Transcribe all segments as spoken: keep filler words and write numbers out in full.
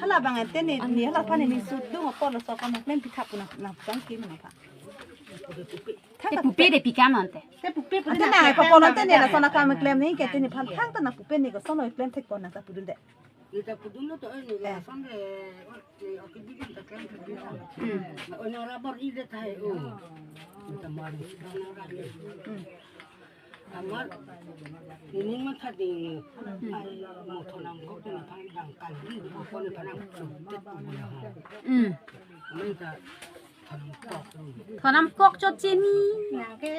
Hala abang ante ne, ne hala aphan ne sudung apor laso akam klem pithap pu nang, nang pangkim nang pha. Te pupe de pi kam ante. Te pupe pu ante nang nang pha pon ante ne laso akam klem ne ke te ne phan thangta nang pupe ne koson klem thek pon nang ta pudun de. Ni ta pudun lo to, eh, ni Eh. Lason de, oh, ni oke bidin ta klem thek pon. Hmm. Na, oh, nang rubber i de thai, oh. Ni ta mari, nang rubber. Hmm. Amar, nini matha ding, ai, mo thonam kok tu na phan dang kali, mo kon phan nang chupet tu bola ho. Hmm. Amen ta thonam kok tu. Thonam kok chot chini. Nang ke.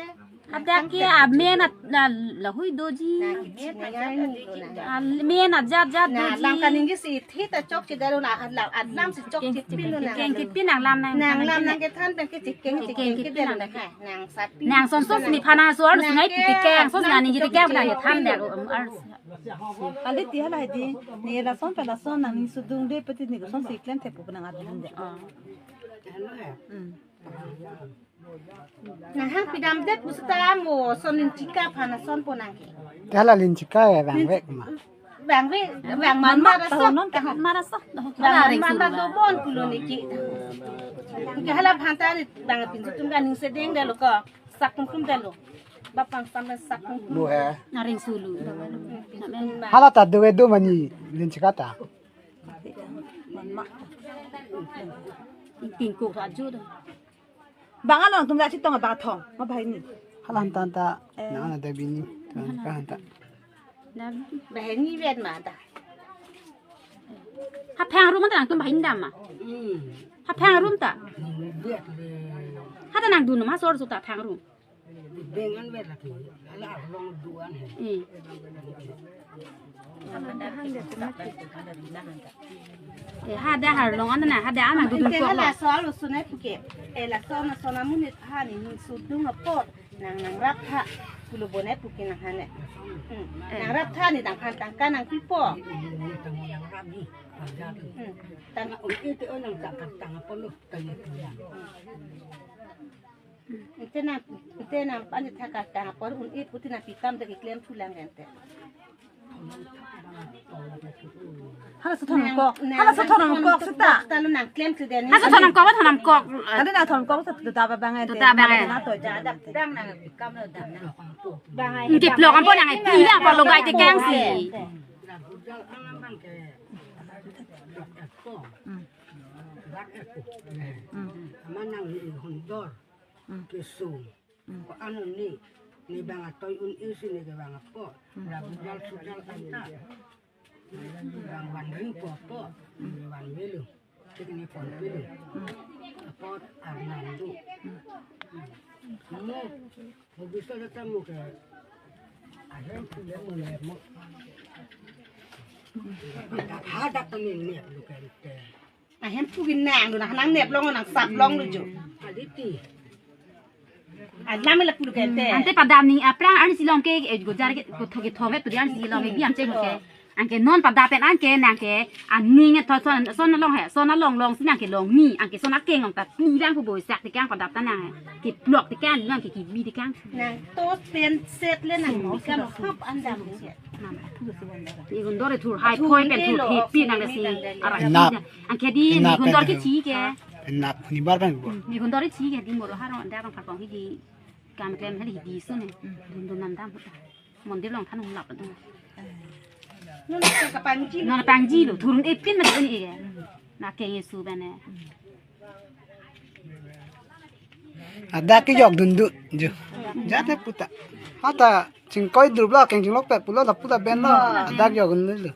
Hadak ke amen at la, lahui doji. Nang ke nang yang ni lo nang. Amen ajat jat Na doji. Lang kaning si thi ta chokche dalo na, alam, alam si chokche pin lo nang. Keng kepin nang lam nang. Nang lam nang kethan pen ke chikeng chikeng ke dalo nang. Nang sati. Nang son son si ni phan nang so arlo sungai ti keng son nang ni ti keng nang than dalo. Kali ti hala di, ne lason pe lason nang ni sudung de peti ne koson si klem thek pu nang adung de. Oh. Hmm. Nang hang pidam det pu seta mo son nin chika phan ason po nang ke. Hala lin chika ya bang vek ma. Bang vek, bang man mar aso. Non ta man mar aso. Bang man mar do bon pulo ni ke. Ke hala phan ta ri bang pinju tum ka ning sedeng dalo ko. Sak tum tum dalo. Bapang sampai sak tum tum. Lo he. Naring sulu. Hala ta do do mani lin chika ta. Tingkuk ajo do. Bang along tum la chitong bang thong, ma bahini. Halan tan ta, Eh. Na na da bini, tan ka han ta. Bahini vet ma ta. Ha phang room ta nang tum bahini dam ma. Hmm. Ha phang room ta. Vet le. Ha ta nang dun ma sor su ta phang room. Dengan vet lagi. Ala along duan he. Hmm. Eh, ha da har long an na, ha da an nang dudun Ante kok lo. Hala so alo sunai puke. Eh, laso na so na munit ha ni ni sudung apot. Nang nang rap ha. Pulo bonai puke nang ha ne. Hmm. Eh. Nang rap ha ni dang phan tangka nang pipo. Ini tang yang rap ni. Pajar tu. Hmm. Tang Tang itu orang tak tang apa lu tang itu ya. Ante nang, ante nang, ante thak tang apor un-e pu te nang pi kam de keklem thu lang ante. Hala so thon kok, hala so thon kok seta. Talo nang klem thu de ni. Hala so thon kok, thon kok. Ante nang thon kok seta ta ba bang ante. Ta bang ante. Na to ja da dang nang pi kam lo dang nang. Bang ai. Ante plok ampo nang ai pi lang apor lo gai te kang si. Hmm. Hmm. Aman nang ni hundor. Hmm. Kesung. Hmm. Ko ano ni, ni bang atoi un-e si ni ke bang apo. Hmm. Labu jal sujal anta. Bang wan ring po po, ni wan velo. Tik ni pon velo. Hmm. Apo Arnando. Hmm. Mo, mo bisa datang mo ke. Ahem pule mo le mo. Hadak kami ni lu ke. Ahem pu kin nang, nang nang nep long, nang sap long lu jo. Aditi. Adlam la pulu kente. Ante padam ni aphrang an si long ke, eh, gojar ke, kotho kethom ke, pudi an si long ke, biam che ke. Anke non padam pen anke, nang ke, aning thot son, son long he, son long long si nang ke long ni, anke son akeng long ta, ni lang pu boi sak te kang padam ta nang he. Keplok te kang, nang ke kebi te kang. Nang tos pen set le nang, bikam hap andam ni. Ni hundor thur hai thoi pen thur he pi nang si. Arak Nap. Anke di ni Nap hundor pen ke chi ke. Nap ni bar pen bo. Ni hundor chi ke di moro haro anda bang parkong di kam klem hali di sun he. Dun dun nam dam. Mondir long than hum lap. Nun ke kapangji. Non pangji lo thurun epin na ni ke. Na ke yesu bene. Ada ke jok dundun jo. Jate puta. Hata chingkoi drup la keng chinglok pet pulo la puta ben lo. Ada jok dundun lo.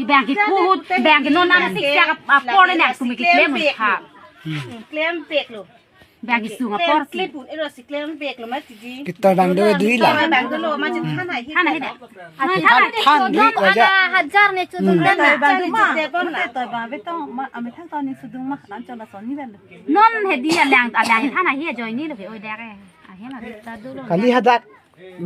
Ibang ke puhut, bang ke non ana sik sak apor le nang sumi ke klem ha. Klem pek lo. Bang ke sung apor si. Klem pun ero si klem pek lo ma tiji. Kita bang do dui la. Bang do lo ma chin than hai. Than hai da. Than, than dui ko ja. Hajar ne chu dun Kita dan. Bang do ma. Kita bang betong ma ame thang toni sudung ma nan chon la son ni dan. Non he di alang alang than hai ajoine lo ke oi dak e. Ahem a ta do lo. Kali hadak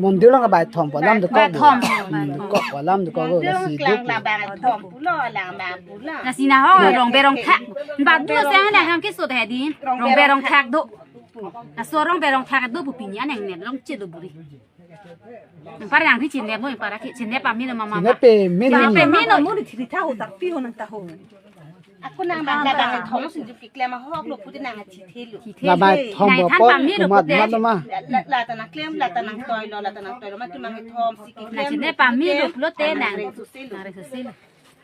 mondir long bai thom pu alam dokok. Bai thom. Hmm, dokok pu alam dokok lo. Mondir si long dok. Klang la bang thom pulo lang bang pulo. Lasi na ho rong berong thak. Ba du sang na ham ke so he di. Rong berong thak do. Laso rong berong thak do pu pini aneng ne long che do buri. Para nang di chinine mo, para ke chinine pame lo mama. Chinine pame lo. Chinine pame lo mo di thiri tha ho, tapi ho nang ta ho. Ako nang bang la bang thom sing jup keklem ahok lo puti nang athi thelo. Thelo. La bang thom nang bo than po, pame lo komat pute. Mat lo ma. La, la, la ta nang klem, la ta nang toi lo, la ta nang toi lo, ma tu mang thom si keklem. Nang chinine pame lo pulote nang. Nang reng sose lo. Nang reng sose lo.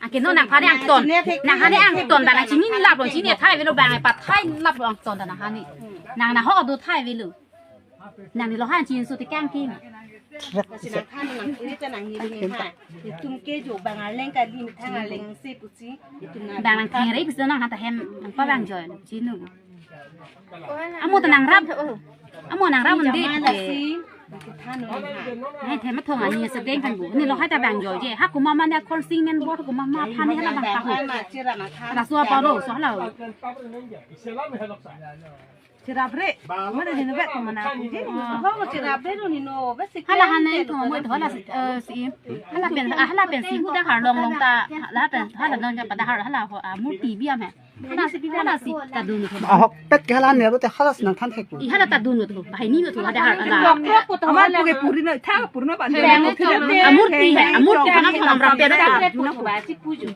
Anke non nang phan angton. Nang hani angton ta nang chini lap lo, chini thai avelo bang pathai lap lo angton ta nang hani. Nang nang ho do thai avelo. Nang ni lo han chin su te kang king. Nang than nang kiri ta nang ni ni ha. Itum ke jo bang arleng kali, methang arleng se pusi. Itum nang bang nang thang re pusi nang han ta hem nang pa bang joi chinu. Amo ta nang rap. Amo nang rap mandi. Jama lasi. Nang than nang ha. Nai the mathong ani sedeng kan bu. Ni lo hai ta bang joi je. Ha kuma mane khon sing men bor kuma ma phan ni hala bang tahu. Laso apa lo, so hala. Chirap re. Mana ni no bet ko mana aku je. Ho chirap re lo ni no bet si. Hala han nai to mo to hala si, eh, si. Hala pen, ah, hala pen si hu dahar long long ta. Hala pen, hala non ja pa dahar hala ho, ah, murti biam he. Hala si, hala si ta dun to. Ahok tek ke hala ne ro te hala si nang than thek. I hala ta dun to. Bahai ni to dahar hala. Amar pu ke puri na tha purna ban. Amurti he, amurti kana thonam rap pe do.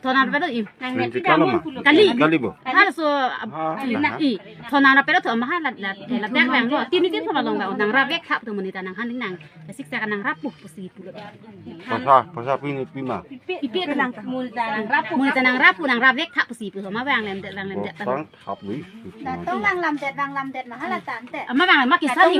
Thonam rap pe do i. Kali. Kali bo. Hala so, ah, i. Thonam rap pe do thon ma hala la, la bek bang lo. Tini tin thon long bang nang rap vek thap to monit ta nang han nang. Sik sa nang rap pu pusi pu. Pasa, pasa pini pima. Ipi lang ta. Monit ta nang rap pu. Monit ta nang rap pu nang rap vek thap pusi pu ma bang lem det bang lem det. Sang thap lui. Datong bang lam det bang lam det ma hala tan te. Ama bang ma kisa ni.